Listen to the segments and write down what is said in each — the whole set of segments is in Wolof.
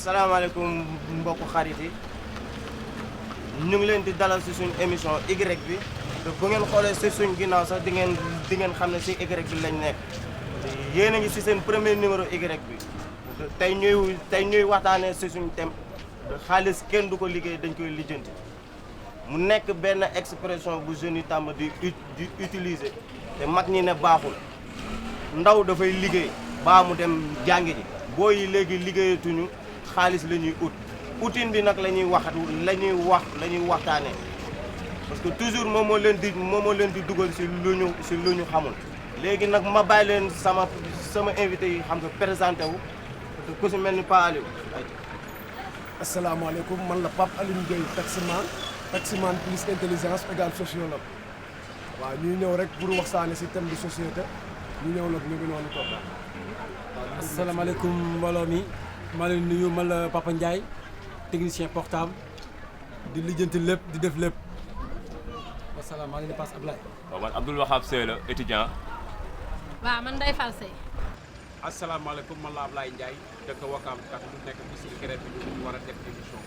asalaamaaleykum mbokku xarit yi ñu ngi leen di dalal si suñ émission Y bi te bu ngeen xoolee si suñ ginnaaw sax di ngeen xam ne si Y bi lañ nekk te yéen a ngi si seen premier numéro Y bi tey ñuy waxtaanee si suñ thème xaalis kenn du ko liggéey dañ koy lijjanti mu nekk benn expression bu jeunes yi tàmm di utiliser te mag ñi ne baaxul ndaw dafay liggéey baa mu dem jàngi ji boo yi léegi liggéeyatuñu xaalis la ñuy utin bi nag la ñuy waxtaanee parce que toujours moom moo leen di dugal si lu ñu xamul léegi nag ma bàyyi leen sama invité yi xam nga présenté wu te ku si mel ni Pa Aliou. asalaamaaleykum man la Pape Alioune Gueye taximan plus intelligence égale sociologue waaw ñuy ñëw rek pour waxtaane si thème de société ñu ñëw nag ñu ngi noonu toog. asalaamaaleykum mbooloo mi maa leen nuyu man la Papa Ndiaye technicien portable di lijjanti lépp di def lépp wasalaam maa ngi leen di passe Ablaye. waaw man Abdoul Wahab Seye la étudiant. waaw man Ndeye Fall Seye. asalaamaaleykum man la Ablaye Ndiaye dëkk Wakaam kat lu nekk fii si grève bi ñu war a def émission.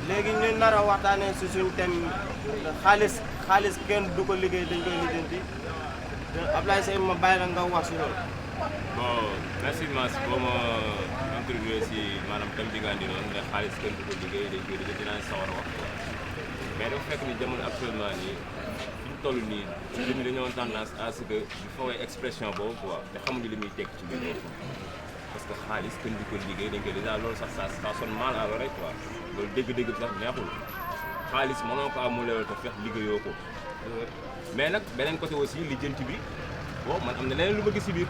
léegi ñu nar a waxtaanee si suñu thème xaalis kenn du ko liggéey dañ koy lijjanti Ablaye Seye ma bàyyi la nga wax si loolu. bon merci Mass boo ma introduire si maanaam thème bi nga andi noonu ne xaalis kenn du ko liggéey dañ koy liggéey dinaa sawar a wax mais dafa fekk ni jamono actuellement nii fi ñu toll nii jeunes yi dañoo tendance à ce que il faut expression boobu quoi te xamuñu li muy teg ci biir parce que xaalis kenn du ko liggéey dañ koy déjà loolu sax ça sonne mal à l'oreille quoi loolu dégg-dégg bi sax neexul xaalis mënoo ko amuloo te fex liggéeyoo ko mais nag beneen côté aussi lijjanti bi bon man am na leneen lu ma gis si biir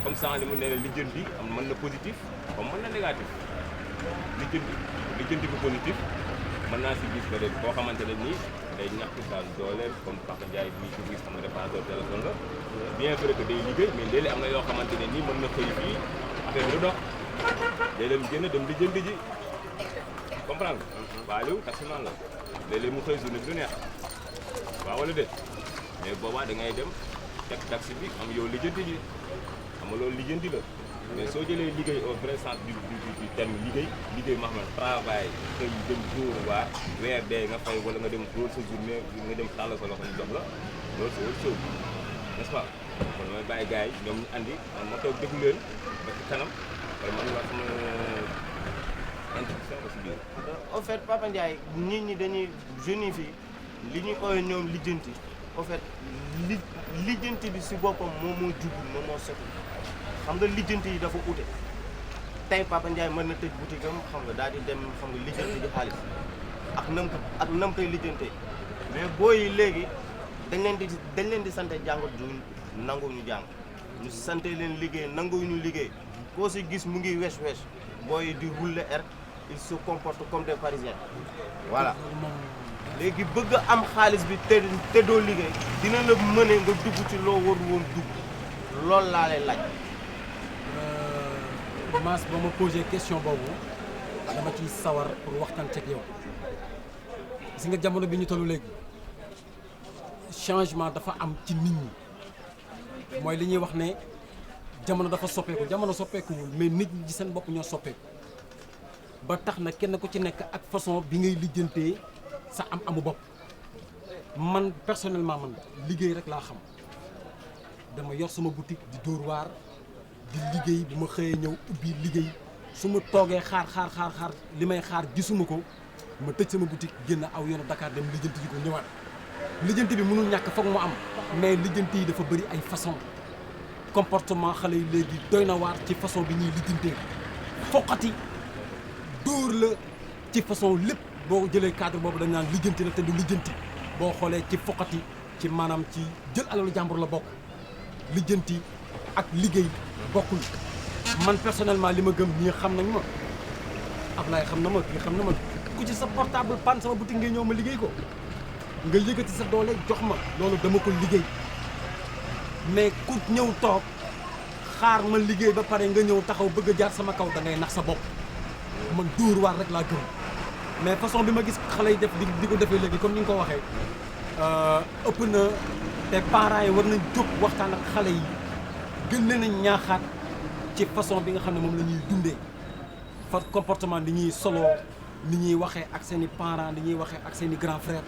comme ça li mu ne lijjanti am mën na positif comme mën na négatif lijjanti bu positif mën naa si gis peut-être koo xamante ne nii day ñàkk daal doole comme Papa Ndiaye bii ci gis xam nga réparateur téléphone la bien vrai que day liggéey mais léeg-léeg am na yoo xamante ne nii mën na xëy fii affaire bi du dox day dem génn dem lijjanti ji comprendre nga waa Aliou taximan la léeg-léeg mu xëy journée bi du neex waaw wala déet mais boobaa da ngay dem teg taxi bi am yow lijjanti ji xam nga loolu lijjanti la mais soo jëlee liggéey au vrai sens du terme liggéey ma xam ne travail xëy dem jour waar weer dee nga fay wala nga dem góor sa journée nga dem tàll sa loxo ñu jox la loolu c'est autre chose n'est-ce pas kon mooy bàyyi gars yi ñoom ñu andi man ma toog déglu leen ba ci kanam vraiment wax sama introduction aussi biir. en fait Papa Ndiaye nit ñi dañuy jeunes yi fii li ñuy ooyee ñoom lijjanti en fait lijjanti bi si boppam moom moo jublu moom moo sotti xam nga lijjanti yi dafa ute tey Papa Ndiaye mën na tëj boutique am xam nga daal di dem xam nga lijjanti di xaalis ak nam koy lijjantee mais booy yi léegi dañ leen di sante jàngat du nangu ñu jàng ñu sante leen liggéey nangu ñu liggéey koo si gis mu ngi wesh booy yi di rouler air ils se comportent comme des parisiens voilà léegi bëgg am xaalis bi te doo liggéey dina la mëne nga dugg ci loo war woon dugg loolu laa lay laaj. Mass ba ma posé question boobu dama ciy sawar pour waxtaan ceeg yow gis nga jamono bi ñu tollu léegi changement dafa am ci nit ñi mooy li ñuy wax ne jamono dafa soppeeku jamono soppeekuwul mais nit ñi ci seen bopp ñoo soppeeku ba tax na kenn ku ci nekk ak façon bi ngay lijjantee sa amu bopp man personnellement man liggéey rek laa xam dama yor sama boutique di dóor waar di liggéey bu ma xëyee ñëw ubbi liggéey su ma toogee xaar li may xaar gisuma ko ma tëj sama boutique génn aw yoonu Dakar dem lijjanti ji ko ñëwaat lijjanti bi mënul ñàkk foog mu am mais lijjanti yi dafa bëri ay façon comportement xale yi léegi doy na waar ci façon bi ñuy lijjantee foqati dóor la ci façon lépp boo jëlee cadre boobu dañ naan lijjanti la te du lijjanti boo xoolee ci foqati ci maanaam ci jël alalu jàmbur la bokk lijjanti ak liggéey bokkul man personnellement li ma gëm ñii xam nañu ma Ablaye xam na ma kii xam na ma ku ci sa portable panne sama boutique ngay ñëw ma liggéey ko nga yëkkati sa doole jox ma loolu dama ko liggéey mais ku ñëw toog xaar ma liggéey ba pare nga ñëw taxaw bëgg a jaar sama kaw da ngay nax sa bopp man dóor waar rek laa gëm mais façon bi ma gis xale yi def di ko defee léegi comme ni nga ko waxee ëpp na te parents yi war nañ jóg waxtaan ak xale yi gën leen a ñaaxaat ci façon bi nga xam ne moom la ñuy dundee comportement ni ñuy solo ni ñuy waxee ak seen i parents ni ñuy waxee ak seen i grand frère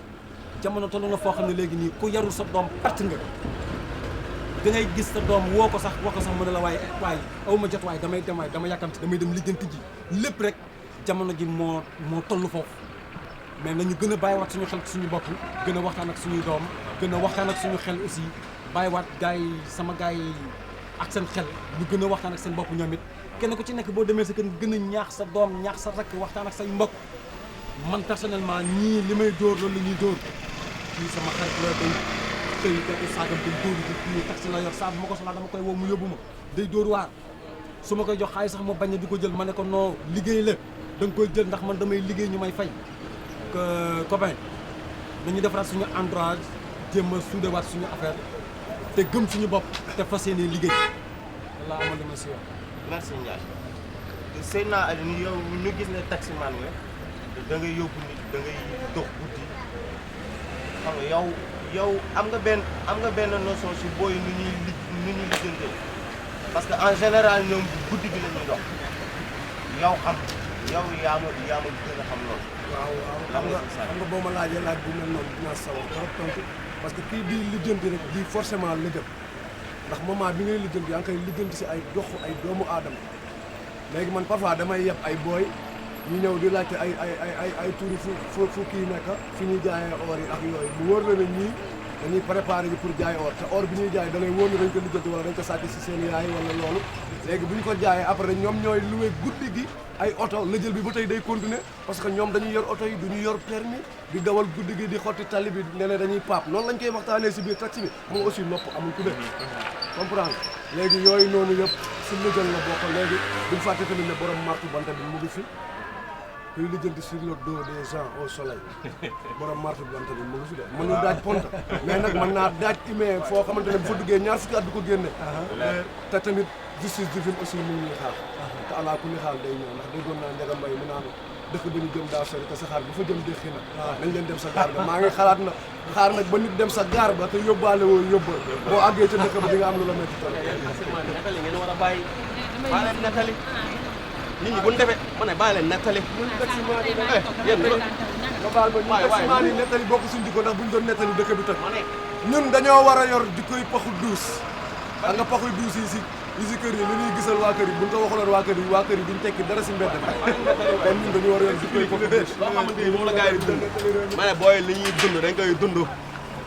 jamono toll na foo xam ne léegi nii ku yarul sa doom perte nga da ngay gis sa doom woo ko sax mu ne la waaye aw ma jot waaye damay dem waaye dama yàkkamti damay dem lijjanti ji lépp rek jamono ji moo toll foofu mais nañu gën a bàyyiwaat suñu xel suñu bopp gën a waxtaan ak suñuy doom gën a waxtaan ak suñu xel aussi bàyyiwaat gars yi sama gars yi ak seen xel ñu gën a waxtaan ak seen bopp ñoom it kenn ku ci nekk boo demee sa kër gën a ñaax sa doom ñaax sa rakk waxtaan ak say mbokk man personnellement ñii li may dóor loolu la ñuy dóor kii sama xarit la day tëy deko saagam day dóor di kii taxi la yor saa bu ma ko soxlaa dama koy woo mu yóbbu ma day dóor waar su ma koy jox xaalis sax ma bañ a di ko jël ma ne ko non liggéey la da nga koy jël ndax man damay liggéey ñu may fay copain dañu defaraat suñu entourage jéem a suudewaat suñu affaire te gëm suñu bopp te fas yéene liggéey walla amal li ma si wax. merci Ndiaye Seydina Aliou yow ñu gis ne taximan nga da ngay yóbbu nit da ngay dox guddi xam nga yow am nga benn notion si booy nu ñuy lijjantee parce que en général ñoom guddi bi la ñuy dox yow yaa ma gën a xam loolu. waaw xam nga boo ma laajee laaj bu mel noonu dinaa sawar trop tontu parce que kii di lijjanti rek di forcément lëjëm ndax moment bi ngay lijjanti yaa ngi koy lijjanti si ay doomu aadama léegi man parfois damay yeb ay booy ñu ñëw di laajte ay turi fu kii nekk fi ñuy jaayee or yi ak yooyu mu wóor la ne ñii dañuy préparé ji pour jaay or te or bi ñuy jaay da lay wóor ne dañ ko lijjanti wala dañ ko sàcc si seen yaay wala loolu léegi bu ñu ko jaayee après ñoom ñooy loué guddi gi ay oto lëjël bi ba tey day continuer parce que ñoom dañuy yor oto yi du ñu yor permis di dawal guddi gi di xotti tali bi ne ne dañuy paap noonu lañ koy waxtaanee si biir taxi bi moom aussi nopp amul ku def comprendre léegi yooyu noonu yëpp si lëjël la bokk léegi duñ fàtte tamit ne borom martu banta bi mu ngi fi kuy lijjanti sur le dos des gens au soleil borom martu banta bi mu ngi fi de mën na daaj ponta mais nag mën naa daaj imee foo xamante ne bu fa duggee ñaar fukki at du ko génne te tamit justice divine aussi mu ngi xaar te alaa kulli xaal day ñëw ndax déggoon naa Ndiaga Mbaye mu naan dëkk ba ñu jëm daa sori te sa xaar bu fa jëm déxi na nañ leen dem sa gaar ba maa ngi xalaat na xaar nag ba nit dem sa gaar ba te yóbbaale woo yóbbal boo àggee ca dëkk ba di nga am lu la métti tal nettali ngeen war a bàyyi leen nettali nit ñi bu ñu defee ma ne bàyyi leen nettali yéen nga baal ma ñu taximaan yi nettali bokk suñu jikko ndax bu ñu doon nettali dëkk bi toj ñun dañoo war a yor jikkoy paxu duus ak nga paxu duus yi si kër yi lu ñuy gisal waa kër yi buñ ko waxaloon waa kër yi duñ tekki dara si mbedd kon ñun dañu war a yor jikkoy paxu duus loo xamante ni moom la gars yi di dund ma ne booy li ñuy dund dañ koy dund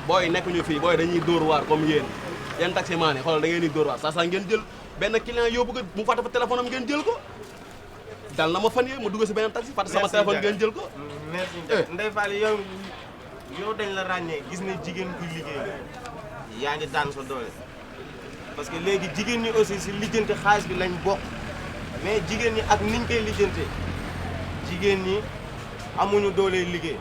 booy nekk ñu fii booy dañuy dóor waar comme yéen taximaan yi xoolal da ngeen di dóor waar saa ngeen jël benn client yóbbu ko mu fàtte fa téléphone am ngeen jël ko dal na ma fan yii ma dugg si beneen taxi fàtte sama téléphone ngeen jël ko merci Ndeye Fall yow dañ la ràññee gis ne jigéen kuy liggéey yaa ngi daan sa doole parce que léegi jigéen ñi aussi si lijjanti xaalis bi lañ bokk mais jigéen ñi ak niñ koy lijjantee jigéen ñi amuñu dooley liggéey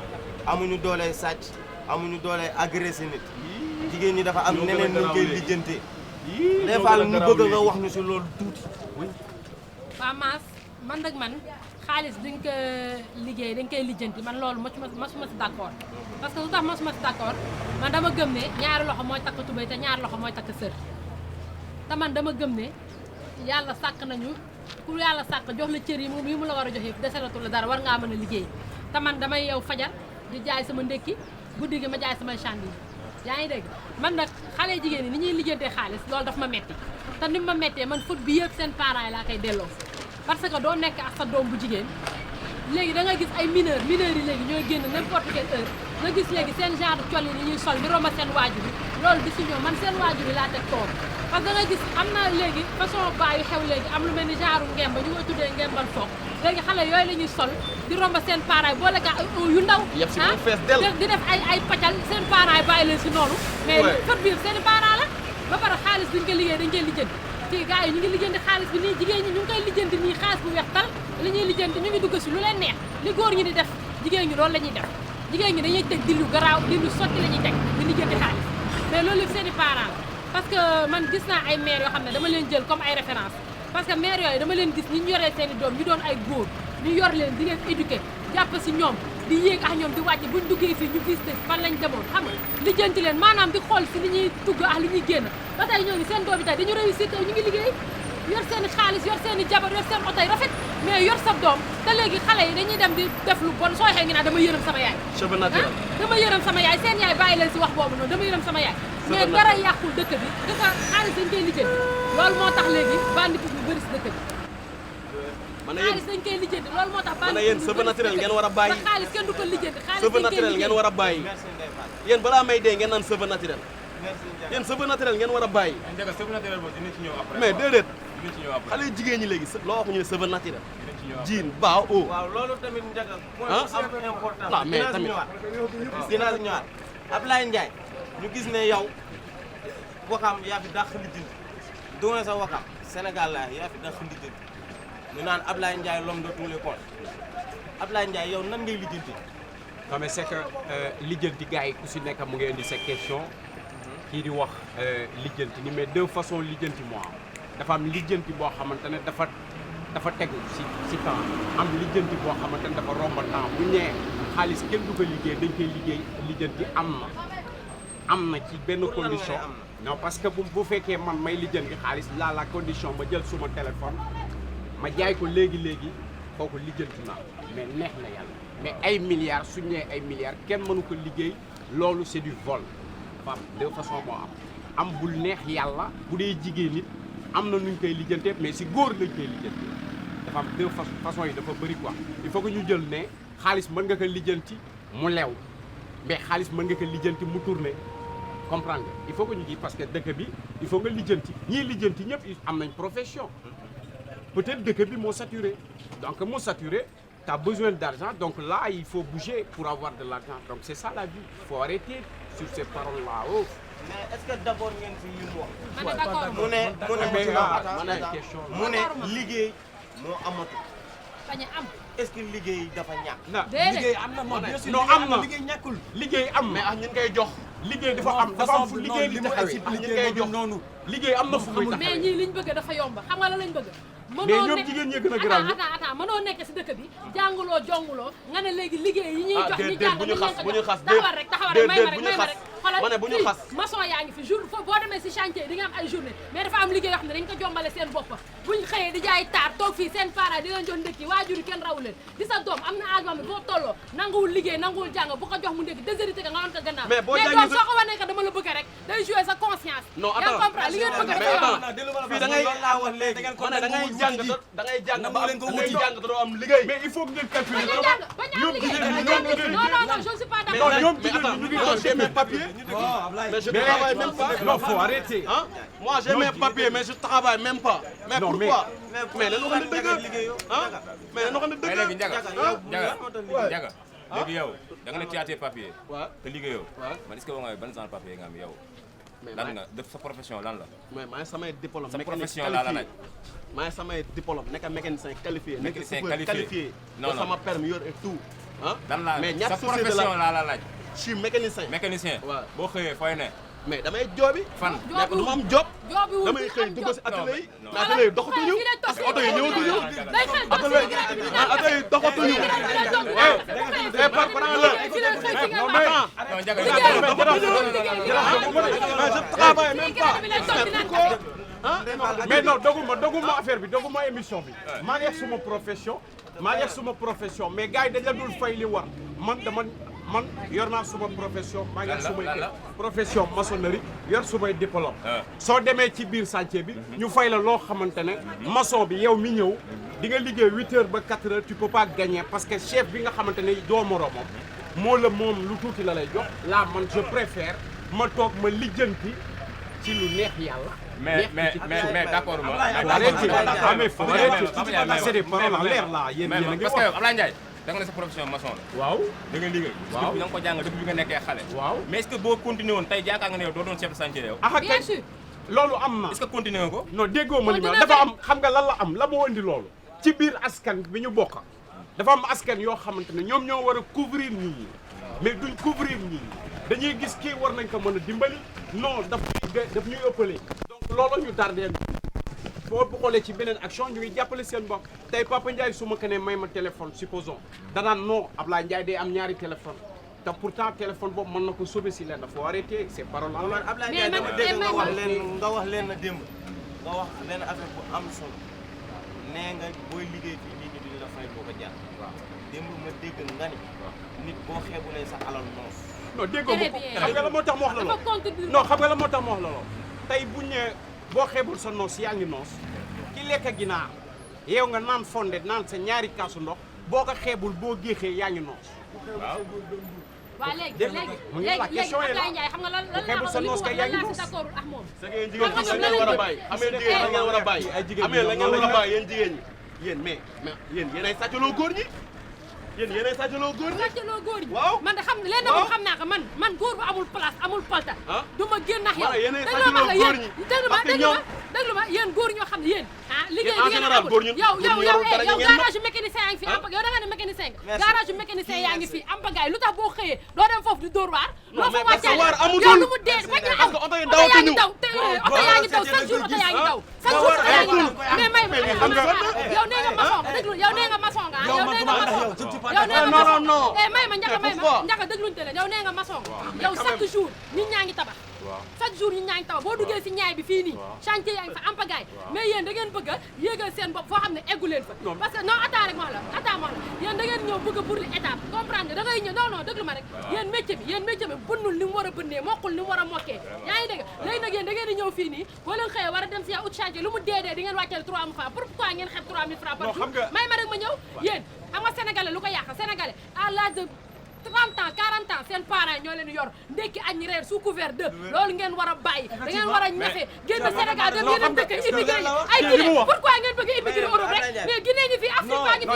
amuñu dooley sàcc amuñu dooley agressé nit jigéen ñi dafa am neneen niñ koy lijjantee Ndeye Fall ñu bëgg nga wax ñu si loolu tuuti. waa Mass man nag man xaalis dañ ko liggéey dañ koy lijjanti man loolu masuma si d'accord parce que lu tax masuma si d'accord man dama gëm ne ñaari loxo mooy takk tubéy te ñaari loxo mooy takk sër te man dama gëm ne yàlla sàkk nañu ku yàlla sàkk jox la cër yi mu la war a jox yëpp desalatu la dara war ngaa mën a liggéey te man damay yow fajar di jaay sama ndékki guddi gi ma jaay samay chandise yaa ngi dégg man nag xale jigéen ñi ni ñuy lijjantee xaalis loolu daf ma metti te ni ma mettee man faute bi yëpp seen parents yi laa koy delloo parce que doo nekk ak sa doom bu jigéen léegi da nga gis ay mineurs yi léegi ñooy génn n'importe quelle heure nga gis léegi seen genre col yi ni ñuy sol di romba seen waajur yi loolu di si ñoom man seen waajur yi laa teg toor parce que da nga gis am na léegi façon baa yu xew léegi am lu mel ni genre ngemba ñu koy tuddee ngembal foog léegi xale yooyu la ñuy sol di romba seen parents yi boole ka yu ndaw di def ay paccal seen parents yi bàyyi leen si noonu mais fat biir seen i parents la ba pare xaalis bi ñu ko liggéey dañ koy lijjanti ci gars yi ñu ngi lijjanti xaalis bi nii jigéen ñi ñu ngi koy lijjanti nii xaalis bu weex tal li ñuy lijjanti ñu ngi dugg si lu leen neex li góor ñi di def jigéen ñi loolu la ñuy def jigéen ñi dañuy teg dillu garaaw dillu sotti la ñuy teg di lijjanti xaalis mais loolu yëpp seen i parents la parce que man gis naa ay mères yoo xam ne dama leen jël comme ay référence parce que mères yooyu dama leen gis ni ñu yoree seen i doom ñu doon ay góor ñu yor leen di leen éduquer jàpp si ñoom di yéeg ak ñoom di wàcc buñ duggee fii ñu visité fan lañ demoon xam nga lijjanti leen maanaam di xool si li ñuy tugg ak li ñuy génn ba tey ñoo ngi seen doom yi tey dañu réussir tey ñu ngi liggéey yor seen i xaalis yor seen i jabar yor seen oto yi rafet mais yor sa doom te léegi xale yi dañuy dem di def lu bon soo waxee ngi naan dama yërëm sama yaay cheveux naturel dama yërëm sama yaay seen yaay bàyyi leen si wax boobu noonu dama yërëm sama yaay mais dara yàqul dëkk bi dafa xaalis dañ koy lijjanti loolu moo tax léegi banditisme bu bëri si dëkk bi xaalis dañ koy lijjanti loolu moo tax man yéen cheveux naturel ngeen war a bàyyi xaalis kenn du ko lijjanti xaalis cheveux naturel ngeen war a bàyyi yéen balaa may dee ngeen naan cheveux naturel yéen cheveux naturel ngeen war a bàyyi Ndiaga cheveux naturel boobu dinañ ci ñëw après. mais déedéet dinañ ci ñëw après. xale yu jigéen ñi léegi loo wax ñu ne cheveux naturel dinañ ci ñëw après. jiin baaw o waaw loolu tamit Ndiaga point ah bu am important non mais tamit dinaa si ñëwaat Ablaye Ndiaye ñu gis ne yow Wakaam yaa fi dàq lijjanti doone sa Wakaam Sénégal la yaa fi dàq lijjanti ñu naan Ablaye Ndiaye l'homme de tous les comptes Ablaye Ndiaye yow nan ngay lijjanti non mais c'est que lijjanti gars yi ku si nekk mu ngi indi sa question kii di wax lijjanti ni mais deux façons lijjanti moo am dafa am lijjanti boo xamante ne dafa tegu si temps am lijjanti boo xamante ne dafa romb temps bu ñëwee xaalis kenn du ko liggéey dañ koy liggéey lijjanti am na ci benn condition non parce que bu fekkee man may lijjanti xaalis la condition ma jël suma téléphone ma jaay ko léegi kooku lijjanti naa mais neex na yàlla mais ay milliards suñu nee ay milliards kenn mënu ko liggéey loolu c'est du vol dafa am deux façons moo am bul neex yàlla bu dee jigéen nit am na nuñ koy lijjantee mais si góor lañ koy lijjantee dafa am deux façons yi dafa bëri quoi il faut que ñu jël ne xaalis mën nga ko lijjanti mu lew mais xaalis mën nga ko lijjanti mu tourner comprendre nga il faut que ñu ji parce que dëkk bi il faut nga lijjanti ñii lijjanti ñëpp am nañ profession peut-être dëkk bi moo saturé donc moo saturé tu as besoin d'argent donc là il faut bouger pour avoir de l'argent donc c'est ça la vie il faut arrêter sur ces paroles là oh. mais est-ce que d'abord ngeen fi li mu wax man de d'accord mu ne liggéey moo amatul bañ a am est-ce que liggéey dafa ñàkk déedéet am na moom bien sûr non am na liggéey ñàkkul liggéey am mais ñun koy jox liggéey dafa am fu liggéey di taxawee liggéey jox noonu liggéey am na fu muy mais taxawee ñii liñ bëgg dafa yomb xam nga la lañ bëgg mais ñoom jigéen ñee gën a garaaw attends mënoo nekk si dëkk bi jànguloo jonguloo nga ne léegi liggéey yi ñuy jox ñi jàng bu ñu xas taxawal rek may ma rek ma ne bu ñu xas maçon yaa ngi fi jour foofu boo demee si chantier di nga am ay journée mais dafa am liggéey yoo xam ne dañ ko jombale seen bopp buñ xëyee di jaay taar toog fii seen parents di leen jox ndëkki waajur yi kenn rawu leen di sa doom am na âge boo xam ne boo tolloo nanguwul liggéey nanguwul jàng bu ko jox mu ndëkki déshérité ka nga wan ko gannaaw mais boo mais jàngee doom soo ko wanee que dama la bëgg rek day jouer sa conscience non yaa comprends li ngeen bëgg dafa yomb fii da ngay jàng da ngay jàng ba am doo am liggéey mais il faut que ngeen calculer ñoom non je suis pas mais d'accord ñoom jigéen ñi ñu ngi moi j'ai mes papiers mais je travaille même pas non faut arrêter hein moi j'ai mes papiers mais je travaille même pas mais Non, pourquoi mais dañoo xam ne dëgg liggéey ah mais dañoo xam ne mais léegi dëgg Ndiaga Ndiaga léegi yow da nga ne ci papier waaw te liggéeyoo waaw man est-ce que nga ban genre papier nga am yow mais lan nga def sa profession lan la mais maa ngi samay diplôme sa mécanique profession laa la laaj maa ngi samay diplôme nekk mécanicien qualifié nekk Mécanicien chauffeur qualifié non, non. sama permis yor et tout ah lan laa mais sa ñaata société profession la laa la laaj je suis mécanicien mécanicien waaw boo xëyee fooy ne mais damay joobi fan mais du ma am job joobi damay xëy dugg si atelier yi non. mais atelier yi doxatuñu parce que oto yi ñëwatuñu atelier yi doxatuñu et par rapport la non Ndiaga mais je travaille même pas mais non doguma affaire bi doguma émission bi maa ngi suma profession mais gars yi dañ la dul fay li war man yor naa suma profession maa ngi sumay kër profession maçonnerie yor sumay diplôme soo demee ci biir chantier bi ñu fay la loo xamante ne maçon bi yow mi ñëw di nga liggéey 8 heures ba 4 heures tu peux pas gagner parce que chef bi nga xamante ne doo moroomam moo la moom lu tuuti la lay jox là man je préfère ma toog ma lijjanti ci lu neex yàlla mais d'accord ma arrêtez faut arrêter c'est des paroles en l'air là yéen a ngi parce que Ablaye Ndiaye da nga ne sa profession maçon la waaw da nga liggéey waaw da nga ko jàng depuis bi nga nekkee xale waaw mais est-ce que boo continué woon tey jaakaar nga ne yow doo doon chef de chantier yow ah bien sûr loolu am na est-ce que continué nga ko non déggoo ma li ma dafa am xam nga lan la am la moo indi loolu ci biir askan bi ñu bokk dafa am askan yoo xamante ne ñoom ñoo war a couvrir nit ñi mais duñ couvrir nit ñi dañuy gis kii war nañ ko mën a dimbali non daf ñuy ëppale donc loolu ñu tardé boo xoolee ci beneen action ñu ngi jàppale seen bopp tey Papa Ndiaye su ma ko nee may ma téléphone supposons danaan non Ablaye Ndiaye day am ñaari téléphone te pourtant téléphone boobu mën na ko sauver si leen dafa arrêté c'est parole man Ablaye Ndiaye dama dégg nga wax leen na démb nga wax benn affaire bu am solo nee nga booy liggéey fii nit ñi duñu la fay boo ko jaar. waaw démb ma dégg nga ni. nit boo xeebulee sa alal noos. non déggoo ma ko xam nga la moo tax ma wax la dafa lool contribuer. non xam nga la moo tax ma wax la lool tey buñ ne boo xeebul sa noos yaa ngi noos ki lekk ginaar yow nga naan fonde naan sa ñaari kaasu ndox boo ko xeebul boo géexee yaa ngi noos waaw léegi dégg nga mu ngi la question yi la Ablaye Ndiaye xam nga lan lan xeebul sa noos kay yaa ngi noos d'accord ak moom. c'est que yéen jigéen ñi la ngeen war a bàyyi amee jigéen la ngeen war a bàyyi ay jigéen amee la ngeen war a bàyyi yéen jigéen ñi yéen mais yéen ay sàccaloo góor ñi yéen ay sàccaloo góor ñi sàccaloo góor ñi. waaw man de xam ne leen na moom xam naa ko man góor bu amul place amul palta. ah du ma génn nax yow. voilà yéen ay déglu ma sàccaloo góor ñi déglu ma yéen góor ñoo xam ne yéen. ah liggéey en bi ngeen général góor ñi yow garage mécanicien yaa ngi fi ah. am yow da nga ne mécanicien nga. Merci. garage mécanicien yaa ngi fi am bagaay lu tax boo xëyee doo dem foofu di dóor waar. Non, loo fa mais parce que wàccaale waar amutul. yow lu mu dee bañ a am parce que oto yi oto yaa ngi dawatuñu. daw te oto yaa ngi daw chaque jour oto yaa ngi daw chaque jour oto yaa ngi daw mais may ma xam nga yow nee nga maçon nga déglu yow nee nga maçon nga yow nee nga maçon yow nee nga non, maçon non. eh may ma njaka may ma pourquoi? njaka dégluñte leen yow nee nga maçon yow chaque jour nit ñaa ngi tabax chaque jour nit ñaa ngi tabax boo duggee si ñaay bi fii nii chantier yaa ngi fa ampagaay mais yéen da ngeen bëgg a yéegal seen bopp foo xam ne eggu leen fa parce que non attends rek ma wax la attends ma wax la yéen da ngeen ñëw bëgg a burli étape comprendre nga da ngay ñëw non non déglu ma rek yéen métier bi bënnul ni mu war a bënnee mokkul ni mu war a mokkee yaa ngi dégg léegi nag yéen da ngeen di ñëw fii nii boo leen xëyee war a dem si yaa ut chantier lu mu dee di ngeen wàcceel 3000 francs pourquoi ngeen xeeb 3000 francs par Non, jour xam nga- may ma rek ma ñëw yéen xam nga sénégalais lu ko yàq sénégalais à l'âge de 30 ans 40 ans seen parents ñoo leen yor ndekki añ reer sous couvert de loolu ngeen war a bàyyi da ngeen war a ñafe génn Sénégal dem yeneen dëkk immigré yi ay Guinée pourquoi ngeen bëgg immigré Europe rek mais Guinée ngi fi Afrique baa ngi non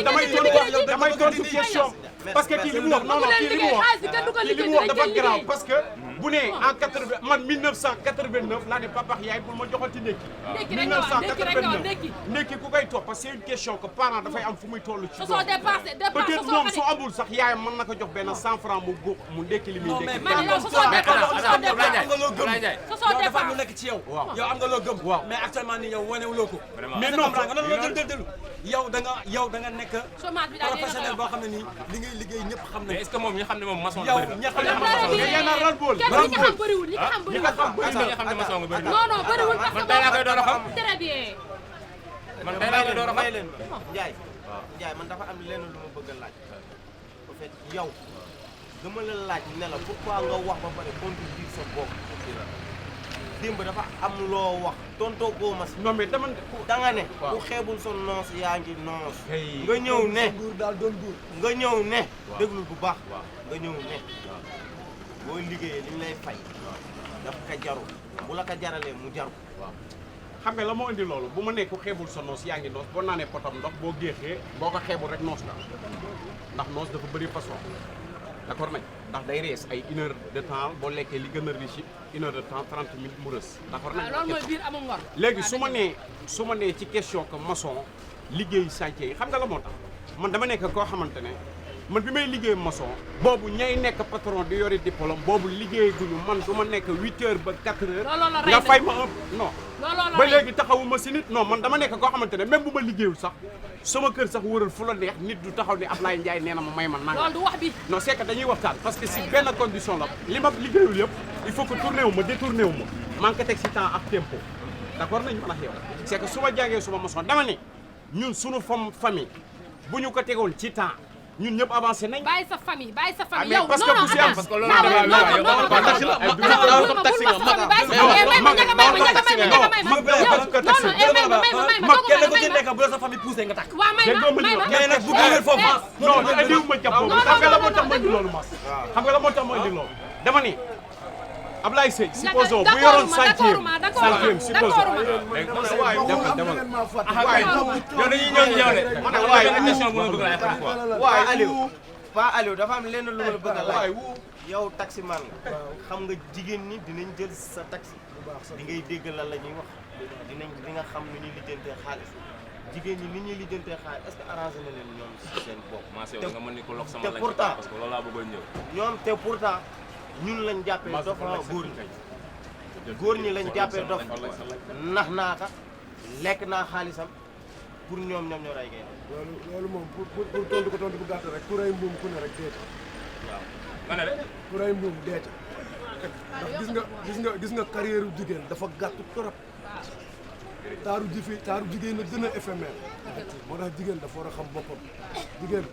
fi damay tontu question parce que kii li mu wax non non kii li mu wax kii li mu wax dafa grave parce que bu ne en 80 man 1989 laa ne papa yaay pour ma joxati ndekki Ndekki rek nga wax, ndekki rek nga wax, ndekki. ndekki ku koy topp parce que c'est une question que parent dafay am fu muy toll ci Ce sont des dépenses peut-être moom su amul sax yaayam mën na ko jox benn 100 francs mu góob mu ndekki li muy ndekki man yow ce sont des dépenses am nga loo gëm ce sont yow des dafa am lu dépenses nekk ci yow Waaw. yow am nga loo gëm Waaw. mais actuellement nii yow wanewuloo ko mais non nga non non dël yow da nga nekk chômage bi daal professionnel boo xam ne nii li ngay liggéey ñëpp xam mais nañ est-ce que moom ñi xam ne moom maçon yow bëri na ñi xam ne Très xam bien. yéen a ras-le-bol kenn ñi nga xam bëriwul ñi nga xam ñi nga bëriwul xam bëri ñi xam ne maçon nga bëri na non non bëriwul parce man que tey laa koy door a xam très bien man tey laa koy door a may xam leen ma Ndiaye Ndiaye man dafa am lenn lu ma bëgg a laaj en fait yow dama la laaj ne la pourquoi nga wax ba pare contredire sa bopp démb dafa am loo wax tontoo koo ma si non mais dama da nga ne Waaw. ku xeebul sa noos yaa ngi noos Hey. nga ñëw ne buur daal doon buur nga ñëw ne déglul bu baax nga ñëw ne boo liggéeyee li ñu lay fay daf ka jaru bu la ko jaralee mu jaru xam nga la moo indi loolu bu ma nekk ku xeebul sa noos yaa ngi noos boo naanee potam ndox boo géexee boo ko xeebul rek noos la ndax noos dafa bëri façon d'accord nañ ndax day rees ay 1 heure de temps boo lekkee li gën a riche 1 heure de temps 30 minutes mu rës d'accord nañ waaw loolu mooy biir amul ngor léegi su ma nee ci question que maçon liggéey chantier yi xam nga la moo tax man dama nekk koo xamante ne man bi may liggéey maçon boobu ñay nekk patron di yori diplôme boobu liggéey guñu man du ma nekk 8 heures ba 4 heures Looloo la rey nga nag. fay ma non looloo la ba rey. léegi taxawuma si nit non man dama nekk koo xamante ne même bu ma liggéeyul sax sama kër sax wëral fu la neex nit du taxaw ni Ablaye Ndiaye nee na ma may ma nanga loolu du wax bi non c'est que dañuy waxtaan parce que si benn condition la li ma liggéeyul yëpp il faut que tourné wu ma détourné wu ma man ko teg si temps ak tempo d'accord nañu man ak yow c'est que su ma jàngee suma maçon dama ne ñun suñu famille bu ñu ko tegoon ci temps ñun ñëpp avancé nañ. bàyyi sa famille bàyyi sa famille mais yow parce que non non bu si am attends. parce que loolu non la non waaw yow non non kon taxi la non, mag non, la non, taxi bul nga ma sa mag famille, bàyyi sa famille. Eh, may ma njëkk a may ma njëkk a may ma njëkk a may ma. mag Yow, la taxi non non, eh, may ma may ma may ma mag doog kenn a ku may ci ma. nekk bu la sa famille poussé nga takk waaw may ma may ma. mais nag bu gënal foofu non andiwu ma jàpp boobu non, xam nga la non, moo tax ma non, indi loolu mas xam nga la moo tax ma indi loolu dama ni Ablaye Seye supposons bu d'accord yoroon ma, centième d'accord ma, d'accord centième ma, supposons d'accord ma. waaye waxul am demal na ngeen maa fàtte waaye yow dañuy ñëw ci yow de man waaye benn question bu ma bëgg laaj quoi waaye Aliou pas Aliou dafa am lenn lu ma la bëgg a waaye laaj yow taximan nga xam nga jigéen ñi dinañ jël sa taxi di ngay dégg lan la ñuy wax dinañ di nga xam nu ñuy lijjantee xaalis jigéen ñi ni ñuy lijjantee xaalis est-ce que arrangé na leen ñoom si seen bopp maa yow nga mën ni ko lok sama te lañ pourtant parce que loolu laa bëggoon ñëw ñoom te pourtant ñun lañ jàppee dof góor ñi lañ jàppee dof nax naa ka lekk naa xaalisam pour ñoom ñoo rey gay loolu moom pour tontu ko tontu bu gàtt rek ku rey mbuum ku ne rek deeta nga ne de ku rey mbuum deeta ndax gis nga carrière u jigéen dafa gàtt trop taaru jigéen a gën a éphémère moo tax jigéen dafa war a xam boppam jigéen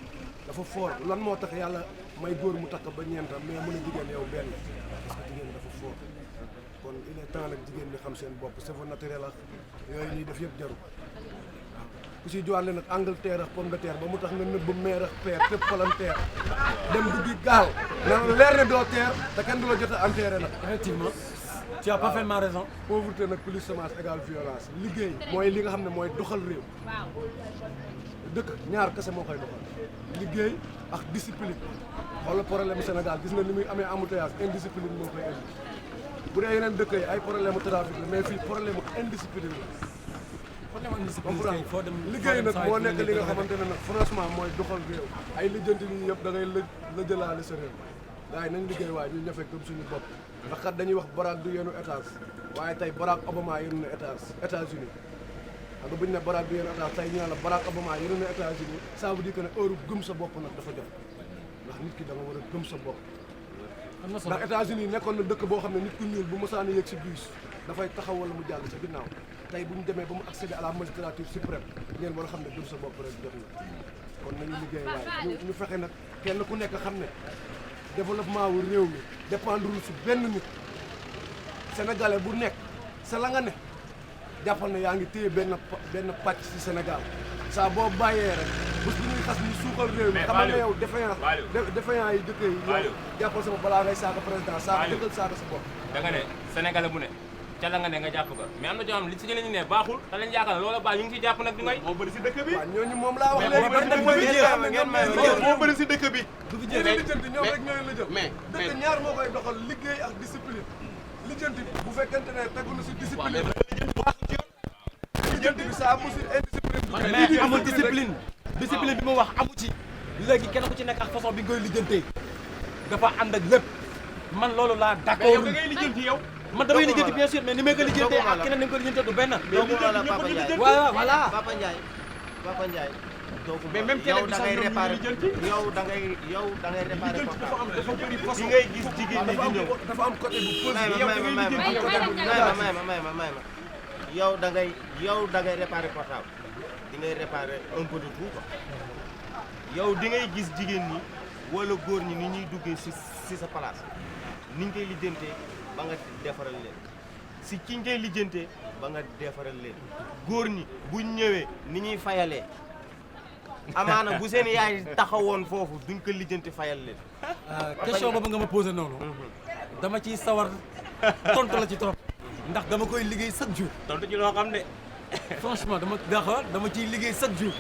dafa fort lan moo tax yàlla may góor mu takk ba ñeentam mais mën a jigéen yow benn parce que jigéen dafa fort kon il est temps nag jigéen ñi xam seen bopp cheveux naturel ak yooyu ñuy def yëpp jaru waaw ku si jowaale nag Angleterre ak pomme de terre ba mu tax nga nëbb meer ak peer tëb palanteer dem duggi gaal na leer ne doo teer te kenn du la jot a enterré nag effectivement tu as parfaitement raison. pauvreté nag plus semence égale violence liggéey mooy li nga xam ne mooy doxal réew dëkk ñaar kese moo koy doxal liggéey ak discipline xoolal problème Sénégal gis nga ni muy amee embouteillage indiscipline moo koy indi bu dee yeneen dëkk yi ay problème mu trafic la mais fii problème mu indiscipline la liggéey nag moo nekk li nga xamante ne nag franchement mooy doxal réew ay lijjanti nii yëpp da ngay la jëlaale sa réew gars yi nañ liggéey waaye ñu ñafe gëm suñu bopp ndax kat dañuy wax Barack du yenu étage waaye tey Barack Obama yenu na États-Unis xam nga bu ñu ne Barack du yenu étage tey ñu ne la Barack Obama yenu na États-Unis ça veut dire que ne heure gëm sa bopp nag dafa jot ndax nit ki da nga war a gëm sa bopp ndax États-Unis nekkoon na dëkk boo xam ne nit ku ñuul bu mosaan yëg si bus dafay taxaw wala mu jàll sa ginnaaw tey bu ñu demee ba mu accéder à la magistrature suprême ngeen war a xam ne gëm sa bopp rek jot na kon nañu liggéey waaye ñu fexe nag kenn ku nekk xam ne développement wu réew mi dépendrul si benn nit sénégalais bu nekk sa la nga ne jàppal ne yaa ngi téye benn pàcc si Sénégal saa boo bàyyee rek bés bu ñuy xas ñu suuxal réew mi xamal ne yow défaillant yi dëkk yi yow jàppal sama balaa ngay saaga président saaga dëggal saaga sa bopp da nga ne sénégalais bu ne ca la nga ne nga jàpp ko mais am na ñoo xam li ci ñu ne baaxul te lañ yaakaar ne loola baax ñu ngi ciy jàpp nag di ngay moo bëri si dëkk bi waaw ñooñu moom laa wax léegi moo bëri si dëkk bi yéen lijjanti ñoom rek ñooy la jël dëkk ñaar moo koy doxal liggéey ak discipline lijjanti bu fekkente ne tegu na si discipline lijjanti bi saa mu si indiscipline mais amul discipline discipline bi mu wax amu ci léegi kenn ku ci nekk ak façon bi nga koy lijjantee dafa ànd ak lépp man loolu laa d'accord da ngay lijjanti yow man damay lijjanti bien sûr mais ni may ko lijjantee ak keneen ni nga ko lijjantee du benn Papa voilà Papa Ndiaye mais même yow da ngay réparé yow da ngay réparé portable ngay gis jigéen ñi di ñëw dafa am côté bu positif may ma yow da ngay réparé portable di ngay réparé un peu de tout quoi yow di ngay gis jigéen ñi wala góor ñi ni ñuy duggee si sa place ni ñu koy lijjantee ba nga defaral leen si ki ñu koy lijjantee ba nga defaral leen góor ñi buñ ñëwee ni ñuy fayalee amaana bu seen yaay taxawoon foofu duñ ko lijjanti fayal leen. question boobu nga ma posé noonu. dama ciy sawar tontu la ci trop. ndax dama koy liggéey chaque jour. tontu ci loo xam ne. franchement dama ciy liggéey chaque jour.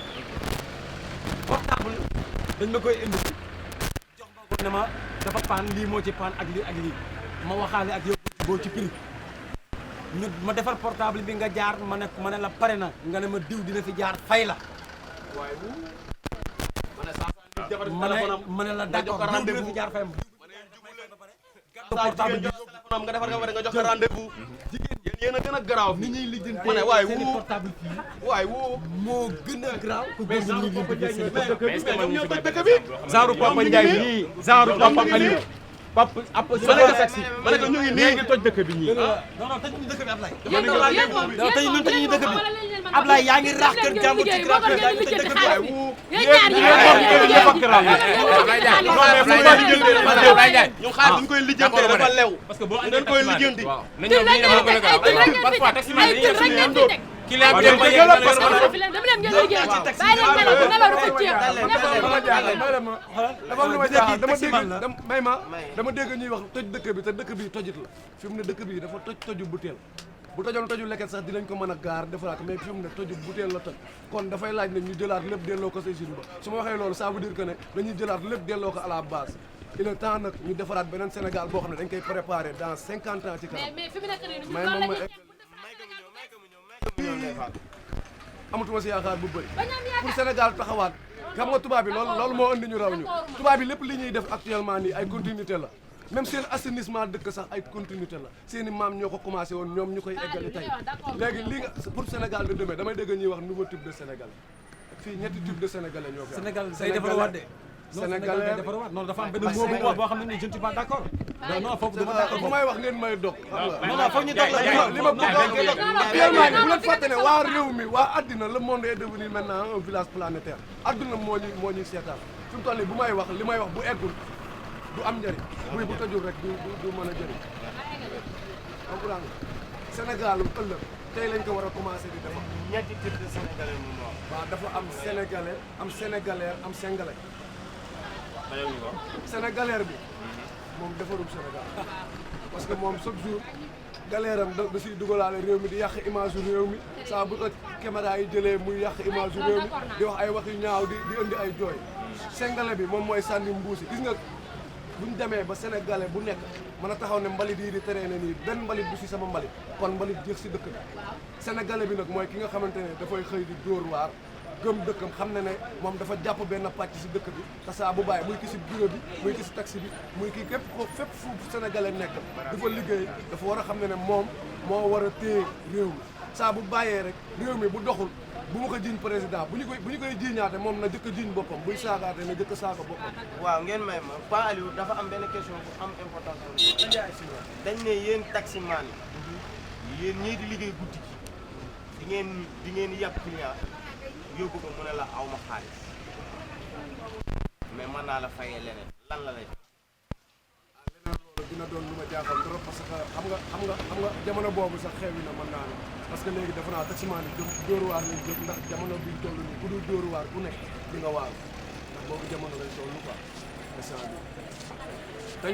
portable dañ ma koy indi. jox ma ko ne ma dafa paan lii moo ci paan ak lii ma waxaale ak yow boo ci prix. ma defar portable bi nga jaar ma ne la pare na nga ne ma diw dina fi jaar fay la. waaye ma ne la d'accord diw dina fi jaar fay ma. portable bi nga defar nga pare nga jox ko rendez-vous. jigéen yéen a gën a garaaw ni ñuy lijjanti ma ne waaye seen wuu portable fii waaye wuu moo gën a garaaw ko góor ñi ñuy lijjanti seen mais est-ce que mën ñu fi dëkk bi genre Papa Ndiaye nii genre Papa Aliou Papa ma ne ko ñu ngi nii ngi toj dëkk bi ñii non non tëj ñu dëkk bi Ablaye yéen moom non tey ñun tëj ñu dëkk bi Ablaye yaa ngi raax kër jàmbur ci grand frère yaa ngi tëj dëkk bi waaye wu ñu xaar duñ koy lijjantee dafa lew parce que boo ngeen koy lijjanti na ñëw nii dama gën a gaaw parfois taxi man dañuy def suñu ndóor client bi dem ba yegg dama leen ngeen liggéey bàyyi leen nelaw bu nelaw dafa ceeb dafa am lu ma jaaxal dama dégg ñuy wax toj dëkk bi te dëkk bi tojit la fi mu ne dëkk bi dafa toju butéel bu tojoon toju leket sax dinañ ko mën a gaar defaraat mais fi mu ne toju butéel la toj kon dafay laaj ne ñu jëlaat lépp delloo ko sa usine ba su ma waxee loolu ça veut dire que ne dañuy jëlaat lépp delloo ko à la base il est temps nag ñu defaraat beneen Sénégal boo xam ne dañ koy préparer dans 50 ans ci kanam mais fi mu nekk nii may moom amatuma si yaakaar bu bëri pour Sénégal taxawaat xam nga tubaab bi loolu moo andi ñu raw ñu tubaab bi lépp li ñuy def actuellement nii ay continuité la même seen assainissement dëkk sax ay continuité la seen i maam ñoo ko commencé woon ñoom ñu koy eggali tey léegi lii nga pour Sénégal de demain damay dégg ñuy wax nouveau type de Sénégal fii ñetti type de sénégalais ñoo fi Sénégal day defarwaat de. Sénégalais non dafa am benn mot bu wax boo xam ne nii je ne suis pas d'accord. non non foofu dama d'accord bu may wax ngeen may dog non non foog ñu dog la li ma bëgg actuellement ni bu leen fàtte ne waa réew mi waa addina le monde est devenu maintenant un village planétaire adduna moo ñuy seetaan fi mu toll nii bu may wax li may wax bu eggul du am njëriñ buy bu tëjul rek du mën a jëriñ comprendre Sénégal ëllëg tey lañ ko war a commencé di defar ñetti type de sénégalais moom moo waaw dafa am sénégalais am sénégalaire am sénégalais sénégalaire bi moom defarul Sénégal parce que moom chaque jour galère am da siy dugalaale réew mi di yàq image yu réew mi saa bu ko caméra yi jëlee muy yàq image yu réew mi di wax ay wax yu ñaaw di indi ay jooy sénégalais bi moom mooy sànni mbuusi gis nga buñ demee ba sénégalais bu nekk mën a taxaw ne mbalit yi di teree ne nii benn mbalit du si sama mbalit kon mbalit jeex si dëkk bi sénégalais bi nag mooy ki nga xamante ne dafay xëy di dóor waar gëm dëkkam xam ne ne moom dafa jàpp benn pàcc si dëkk bi te saa bu bàyyi muy ki si bureau bi muy ki si taxi bi muy ki képp ko fépp fu sénégalais nekk dafa liggéey dafa war a xam ne ne moom moo war a téye réew mi saa bu bàyyee rek réew mi bu doxul bu ma ko jiiñ président bu ñu koy jiiñaate moom na jëkk a jiiñ boppam buy saagaate na jëkk a saaga boppam waaw ngeen may ma Pa Aliou dafa am benn question bu am importance dañ ne yéen taximan yi yéen ñii di liggéey guddi gi di ngeen yàpp client yóbbu ko mu ne la aw ma xaalis mais mën naa la fayee leneen lan la lay leneen loolu dina doon lu ma jaaxal trop parce que xam nga jamono boobu sax xewi na mën naa ne parce que léegi dafa naa taximan yi dóoru waar lañ jëm ndax jamono bi toll nii ku dul dóoru waar ku nekk di nga waaru ndax boobu jamono lañ toll quoi instant bi te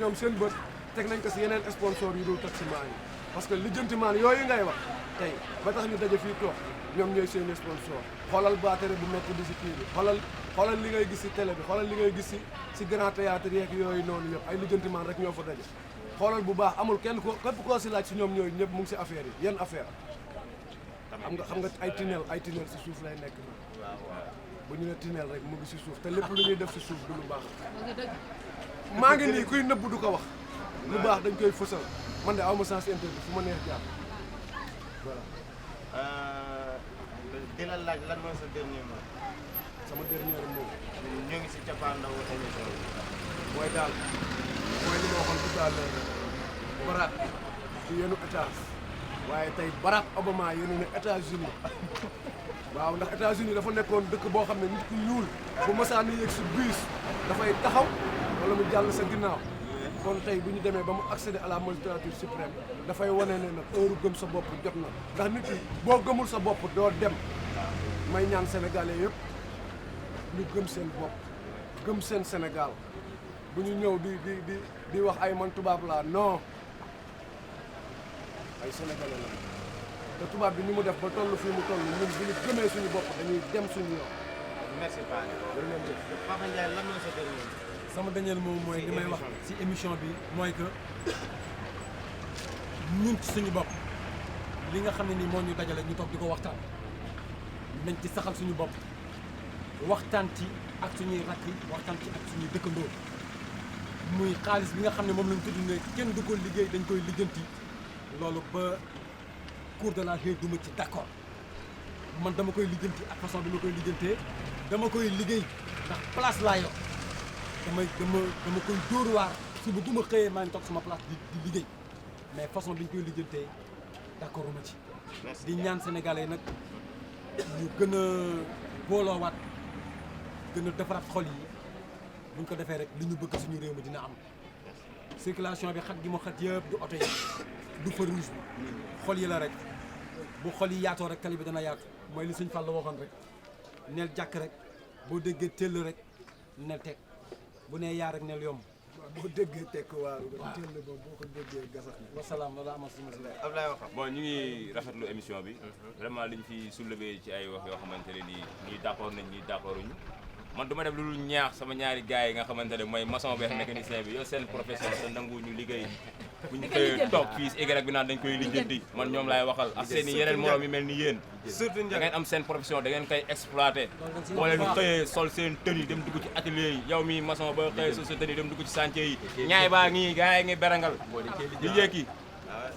ñoom seen bët teg nañ ko si yeneen sponsor yu dul taximan yi parce que lijjantimaan yooyu ngay wax tey ba tax ñu daje fii toog ñoom ñooy seen sponsor xoolal batterie bu métti bi si kii bi xoolal li ngay gis si télé bi xoolal li ngay gis si grand théâtre yeeg yooyu noonu yëpp ay lijjantimaan rek ñoo fa daje xoolal bu baax amul kenn ko képp koo si laaj si ñoom ñooyu ñëpp mu ngi si affaire yi yenn affaire xam nga ay tunnel si suuf lay nekk na bu ñu ne tunnel rek mu ngi si suuf te lépp lu ñuy def si suuf du lu baax maa ngi nii kuy nëbb du ko wax lu baax dañ koy fësal man de aw ma sens interdit fu ma neex jaar voilà di la laaj lan mooy sa dernier mot sama dernier mot ñu ngi si cappaandawu émission bi mooy daal mooy li ma waxoon tout à l'heure Barack ci yenu étage waaye tey Barack Obama yenu ne États-Unis waaw ndax États-Unis dafa nekkoon dëkk boo xam ne nit ku ñuul bu masaan yéeg si bus dafay taxaw wala mu jàll sa ginnaaw kon tey bu ñu demee ba mu accéder à la magistrature suprême dafay wane ne nag heure gëm sa bopp jot na ndax nit yi boo gëmul sa bopp doo dem may ñaan sénégalais yëpp ñu gëm seen bopp gëm seen Sénégal bu ñu ñëw di wax ay man tubaab laa non ay sénégalais la te tubaab bi ni mu def ba toll fii mu toll ñun bu ñu gëmee suñu bopp dañuy dem suñu yoon. merci Papa Ndiaye lan mooy sa dernier sama dernier moom mooy li may wax ci émission bi mooy que ñun ci suñu bopp li nga xam ne nii moo ñu dajale ñu toog di ko waxtaan nañ ci saxal suñu bopp waxtaan ci ak suñuy rakk yi waxtaan ci ak suñuy dëkkandoo muy xaalis bi nga xam ne moom lañ tudd ne kenn du ko liggéey dañ koy lijjanti loolu ba cour de la Haye duma ci d'accord man dama koy lijjanti ak façon bi ma koy lijjantee dama koy liggéey ndax place laa yor dama koy dóor waar suba bu ma xëyee maa ngi toog sama place di liggéey mais façon bi ñu koy lijjantee d'accord uma ci di ñaan sénégalais nag ñu gën a booloowaat gën a defaraat xol yi bu ñu ko defee rek li ñu bëgg suñu réew mi dina am circulation bi xat gi ma xat yëpp du oto yi du feu rouge bi xol yi la rek bu xol yi yaatoo rek tali bi dana yaatu mooy li Sëñ Fall la waxoon rek neel jàkk rek boo déggee tëll rek neel teg bu nee yaa rek neel yomb boo déggee tekk waaru nga teel ba boo ko déggee gasax na wasalaam loolu amal suma si Ablaye wax bon ñu ngi rafetlu émission bi vraiment liñ fi soulevé ci ay wax yoo xamante ne nii ñii d'accord nañ ñii d'accorduñu man du ma def lu ñaax sama ñaari gars yi nga xamante ne mooy maçon beex mécanicien bi yow seen profession te nangu ñu liggéey bu ñu xëyee toog fii si Y bi naan dañ koy lijjanti man ñoom laay waxal ak seen i yeneen morom yi mel ni yéen surtout da ngeen am seen profession da ngeen koy exploité boo leen xëyee sol seen tenue dem dugg ci atelier yi yow mi maçon ba xëyee sol seen tenue dem dugg ci chantier yi ñaay baa ngi gars yi ngi berangal di yéegi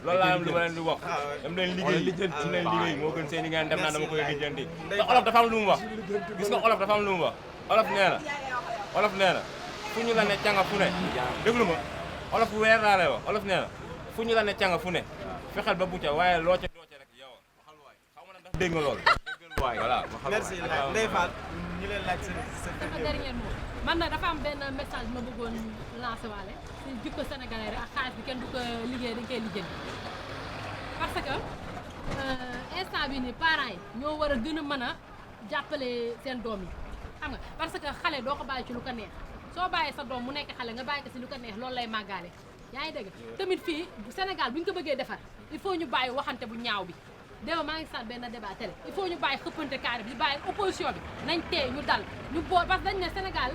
loolu laa am lu ma leen di wax dem leen liggéey moo gën seen i ngeen dem naa dama koy lijjanti te olof dafa am lu mu wax gis nga olof dafa am lu mu wax olof nee na fu ñu la ne canga fu ne déglu ma olof bu weer laa lay wax olof nee na fu ñu la ne canga fu ne fexeel ba bu ca waaye loo ca doo ca rek yow xaw ma ndax dégg nga lool voilà merci Ndeye Fall ñu leen laaj sa dafa dernier mot man nag dafa am benn message ma bëggoon lancer waale si jikko sénégalais rek ak xaalis bi kenn du ko liggéey dañ koy liggéey parce que instant bi ni parents yi ñoo war a gën a mën a jàppale seen doom yi xam nga parce que xale doo ko bàyyi ci lu ko neex soo bàyyee sa doom mu nekk xale nga bàyyi ko si lu ko neex loolu lay màggaale yaa ngi dégg tamit fii Sénégal bu ñu ko bëggee defar il faut ñu bàyyi waxante bu ñaaw bi déma maa ngi saat benn débat télé il faut ñu bàyyi xëppante carré bi bàyyi opposition bi nañ tey ñu dal ñu bool parce que dañ ne Sénégal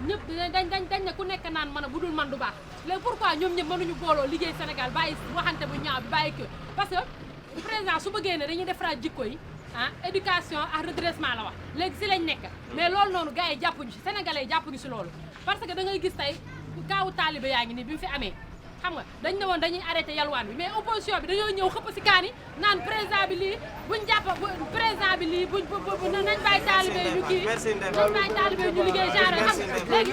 ñëpp dañ ne ku nekk naan mën a bu dul man du baax léegi pourquoi ñoom ñëpp mënuñu booloo liggéey Sénégal bàyyi waxante bu ñaaw bi bàyyi kër parce que président su bëggee ne dañuy defaraat jikko yi ah éducation ak redressement la wax léegi si lañ nekk mais loolu noonu gars yi jàppuñu si sénégalais yi jàppuñu si loolu parce que da ngay gis tey kaawu taalibe yaa ngi nii bi mu fi amee xam nga dañ ne woon dañuy arrêté yalwaan bi mais opposition bi dañoo ñëw xëpp si kaan yi naan président bi lii buñ jàpp président bi lii buñ nañ bàyyi taalibe yi ñu kii nañ bàyyi taalibe yi ñu liggéey genre xam nga léegi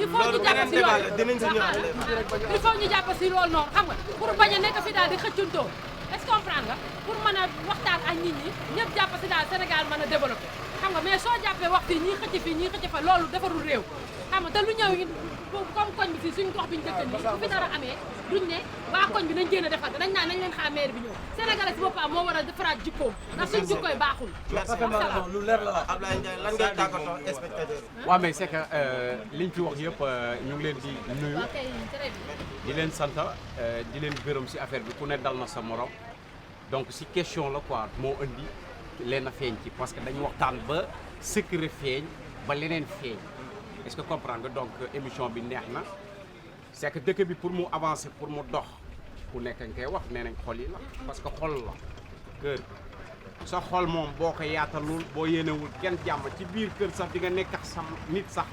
il faut ñu jàpp si loolu il faut ñu jàpp si loolu noonu xam nga pour bañ a nekk fi daal di xëccantoo est-ce que comprendre nga pour mën a waxtaan ak nit ñi ñëpp jàpp si daal Sénégal mën a développé xam nga mais soo jàppee wax fii ñii xëcc fii ñii xëcc fa loolu defarul réew xam nga te lu ñëw comme koñ bi fii suñ gox bi ñu dëkk nii bu fi dara amee duñ ne waa koñ bi nañ génn a defar dañ naan nañ leen xaar maire bi ñëw Sénégalais si boppam moo war a defaraat jikkoom ndax suñ jikkoy baaxul lu leer la Ablaye Ndiaye lan ngay tàggatoo spectateur waaw mais c'est que liñ fi wax yëpp ñu ngi leen di nuyu waa kay très bien di leen sant di leen gërëm si affaire bi ku ne dal na sa morom donc si question la quoi moo indi leen a feeñ ci parce que dañu waxtaan ba secret feeñ ba leneen feeñ est-ce que comprendre nga donc émission bi neex na c'est que dëkk bi pour mu avancer pour mu dox ku nekk nga koy wax nee nañ xol yi la parce que xol la kër sa xol moom boo ko yaatalul boo yéenewul kenn jàmm ci biir kër sax di nga nekk ak sam nit sax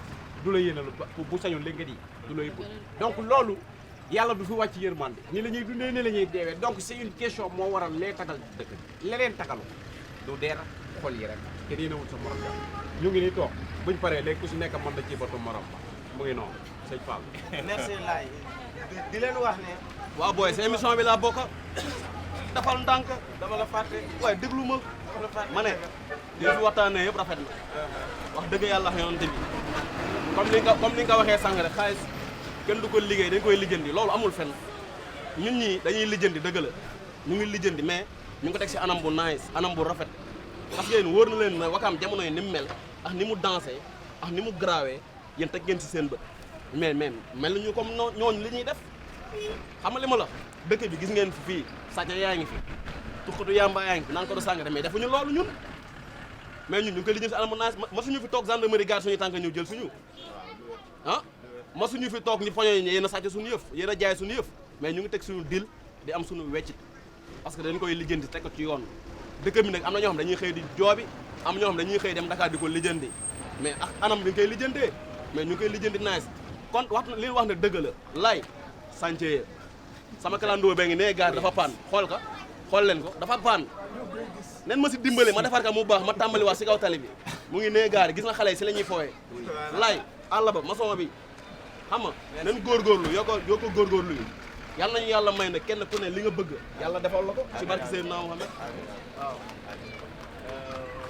du la yéenelu bu sañoon léegi nga di du lay bëgg donc loolu yàlla du fi wàcc yërmande ni la ñuy dundee ni la ñuy deewee donc c'est une question moo waral lee tagal dëkk bi leneen tagalu du deer xol yi rek kenn yéenewul sa morom jàmm ñu ngi nii toog buñ paree léegi ku si nekk mën na ci batu morom ba mu ngi noonu sëñ Fall merci Laye di leen wax ne waaw booy sa émission bi laa bokk dafal ndànk dama la fàtte waaye déglu ma ne li fi waxtaanee yëpp rafet na wax dëgg yàlla yonante bi comme ni nga waxee sànq rek xaalis kenn du ko liggéey dañ koy lijjanti loolu amul fenn ñun ñii dañuy lijjanti dëgg la ñu ngi lijjanti mais ñu ngi ko teg si anam bu nice anam bu rafet parce que yéen wóor na leen ne Wakaam jamono yi ni mu mel ak ni mu dansé ak ni mu grawee yéen teg ngeen si seen bët mais mel ñu comme ñooñu li ñuy def xam nga li ma la dëkk bi gis ngeen fi fii sàcc yaa ngi fi tuxatu yamba yaa ngi fi naan ko do sàngara mais defuñu loolu ñun mais ñun ñu ngi koy lijjanti si anam bu nice masuñu fi toog gendarmerie gaar suñu tànk ñëw jël suñu ah masuñu fi toog ñi poño yi yéen a sàcc suñu yëf yéen a jaay suñu yëf mais ñu ngi teg suñu dil di am suñu weccit parce que dañ koy lijjanti teg ko ci yoon dëkk bi nag am na ñoo xam dañuy xëy di joobi am ñoo xam dañuy xëy dem Dakar di ko lijjanti mais ak anam dañ koy lijjantee mais ñu ngi koy lijjanti nice kon wax li wax ne dëgg la lay sànce sama kalandoo bee ngi nee gaar dafa paan xool leen ko dafa paan nen ma si dimbale ma defar ka mu baax ma tàmbali waat si kaw tali bi mu ngi nee gaar gis nga xale yi si la ñuy fooyee lay àll ba maçon bi xam nga nen góorgóorlu yoo ko góorgóorlu yi yàlla nañu yàlla may na kenn ku ne li nga bëgg yàlla defal la ko ci barke Seydina Muhammad waaw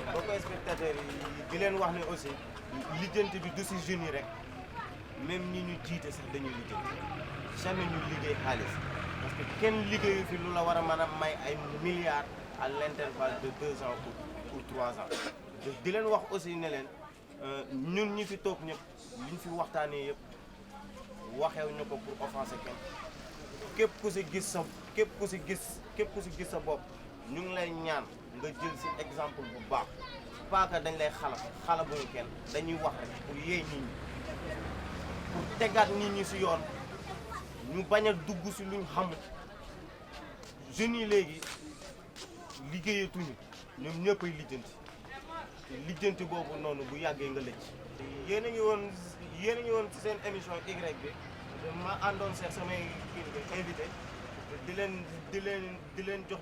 mbokk spectateurs yi di leen wax ne aussi lijjanti bi du si jeunes yi rek même ñi ñu jiite sax dañuy lijjanti jamais ñu liggéey xaalis parce que kenn liggéeyu fi lu la war a mën a may ay milliards à l'intervalle de 2 ans ou 3 ans di leen wax aussi ne leen ñun ñi fi toog ñëpp liñ fi waxtaanee yëpp waxew ñu ko pour offenser kenn képp ku si gis sa bopp ñu ngi lay ñaan nga jël si exemple bu baax paaka dañ lay xalabuñu kenn dañuy wax rek pour yee nit ñi pour tegaat nit ñi si yoon ñu bañ a dugg si luñ xamul jeunes yi léegi liggéeyatuñu ñoom ñëppay lijjanti boobu noonu bu yàggee nga lëcc yéen a ngi woon ci seen émission Y bi ma àndoon seet samay invité di leen jox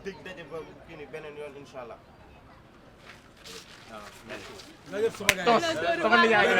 dëj daje ba kii ni beneen yoon incha allah tos sama nijaay nga